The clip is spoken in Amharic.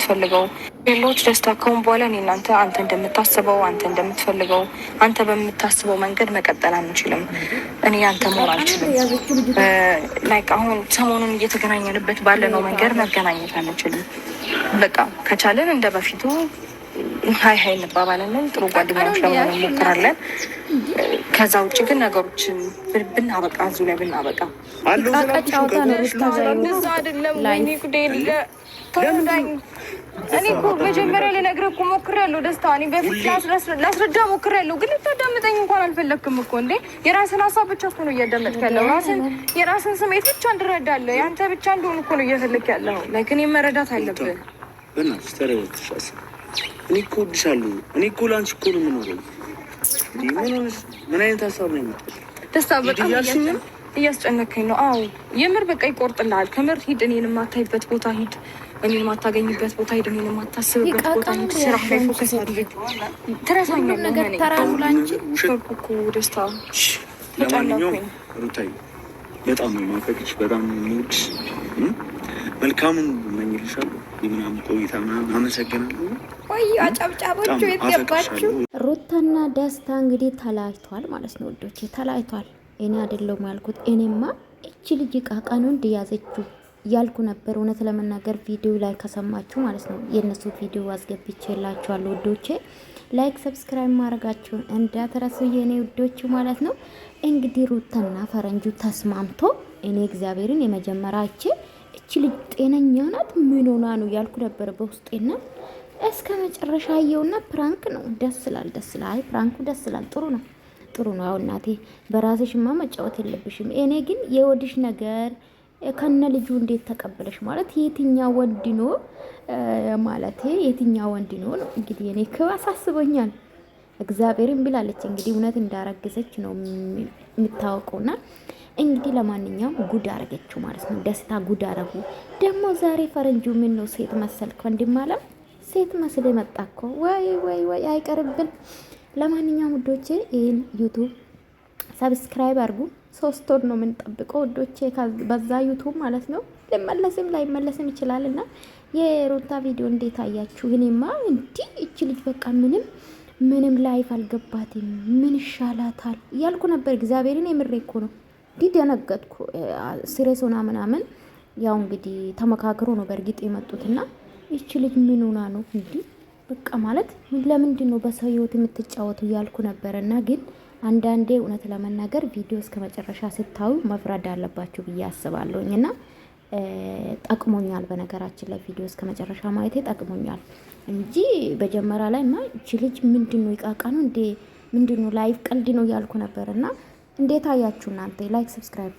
የምትፈልገው ያለሁት ደስታ። ከአሁን በኋላ እኔ እናንተ አንተ እንደምታስበው፣ አንተ እንደምትፈልገው፣ አንተ በምታስበው መንገድ መቀጠል አንችልም። እኔ አንተ መሆን አልችልም። Like አሁን ሰሞኑን እየተገናኘንበት ባለነው መንገድ መገናኘት አንችልም። በቃ ከቻለን እንደ በፊቱ hi hi እንባባላለን። ጥሩ ጓደኛሞች ለመሆን እንሞክራለን። ከዛ ውጭ ግን ነገሮችን ብናበቃ፣ እዚሁ ላይ ብናበቃ። አይደለም። ወይኔ ጉዴ! ተረዳኝ። እኔ እኮ መጀመሪያ ልነግርህ እኮ ሞክሬያለሁ። ደስታ፣ እኔ በፊት ላስረዳ ሞክሬያለሁ፣ ግን ልታዳምጠኝ እንኳን አልፈለግክም እኮ እንዴ። የራስን ሀሳብ ብቻ እኮ ነው እያዳመጥክ ያለው። የራስን ስሜት ብቻ እንድረዳለህ የአንተ ብቻ እንደሆን እኮ ነው እየፈለግክ ያለው። Like እኔ መረዳት አለብህ። በእናትሽ ተረጋግተሽ፣ እኔ እኮ እወድሻለሁ። እኔ እኮ ለአንቺ እኮ ነው የምኖረው። ምን አይነት ሀሳብ ነው የመጣው? ደስታ፣ በጣም እያስጨነከኝ ነው። አዎ የምር በቃ ይቆርጥልሃል። ከምር ሂድ፣ እኔን የማታይበት ቦታ ሂድ፣ እኔን የማታገኝበት ቦታ ሂድ፣ እኔን የማታስብበት ቦታ ሂድ። ስራ ላይ focus አድርግ። ትረሳኛለህ እኮ ደስታ። ለማንኛውም ሩታዬ በጣም ነው የማፈቅርሽ፣ በጣም ነው የምወድሽ። መልካሙን እመኝልሻለሁ። የምናምን ቆይታ ምናምን አመሰግናለሁ። ቆዩ አጨብጫቦቹ የት ገባችሁ? ሩታና ደስታ እንግዲህ ተለያይተዋል ማለት ነው ውዶቼ፣ ተለያይተዋል። እኔ አይደለሁም ያልኩት። እኔማ እቺ ልጅ ቃቃ ነው እንዲያዘችው ያልኩ ነበር። እውነት ለመናገር ቪዲዮ ላይ ከሰማችሁ ማለት ነው፣ የእነሱ ቪዲዮ አስገብቼላችኋለሁ ውዶቼ። Like subscribe ማድረጋችሁን እንዳትረሱ የእኔ ውዶች ማለት ነው። እንግዲህ ሩታና ፈረንጁ ተስማምቶ እኔ እግዚአብሔርን የመጀመሪያችን እቺ ልጅ ጤነኛ ናት ምን ሆና ነው ያልኩ ነበር በውስጤና እስከ መጨረሻ አየውና prank ነው። ደስ ይላል፣ ደስ ይላል። አይ prank ኡ ደስ ይላል። ጥሩ ነው፣ ጥሩ ነው። አሁን እናቴ በራስሽማ መጫወት የለብሽም። እኔ ግን የወድሽ ነገር ከነ ልጁ እንዴት ተቀበለሽ? ማለት የትኛው ወንድ ነው ማለት የትኛው ወንድ ነው ነው እንግዲህ እኔ ክብ አሳስቦኛል። እግዚአብሔርን ብላለች እንግዲህ እውነት እንዳረገዘች ነው የምታወቀውና እንግዲህ ለማንኛውም ጉድ አረገችው ማለት ነው። ደስታ ጉድ አረጉ። ደግሞ ዛሬ ፈረንጁ ምን ነው ሴት መሰልክ ወንድም አለም፣ ሴት መስል የመጣ እኮ፣ ወይ ወይ ወይ አይቀርብን። ለማንኛውም ውዶቼ ይህን YouTube subscribe አድርጉ። 3 ወር ነው የምንጠብቀው ውዶቼ፣ በዛ YouTube ማለት ነው። ልመለስም ላይመለስም ይችላል እና የሩታ ቪዲዮ እንዴት አያችሁ? እኔማ እንዲህ እች ልጅ በቃ ምንም ምንም life አልገባትም፣ ምን ይሻላታል እያልኩ ነበር። እግዚአብሔርን የምሬ እኮ ነው። እንዲህ ደነገጥኩ። Serious ሆና ምናምን ያው እንግዲህ ተመካክሮ ነው በእርግጥ የመጡትና ይቺ ልጅ ምን ሆና ነው እንዲህ በቃ ማለት ለምንድን ነው በሰው ህይወት የምትጫወቱ እያልኩ ነበረ። እና ግን አንዳንዴ እውነት ለመናገር ቪዲዮ እስከ መጨረሻ ስታዩ መፍረድ አለባችሁ ብዬ አስባለሁኝ። እና ጠቅሞኛል። በነገራችን ላይ ቪዲዮ እስከ መጨረሻ ማየቴ ጠቅሞኛል እንጂ መጀመሪያ ላይ ማ ይቺ ልጅ ምንድን ነው ይቃቃ ነው እንዴ፣ ምንድን ነው life ቀልድ ነው እያልኩ ነበር። እና እንዴት አያችሁ እናንተ? Like subscribe።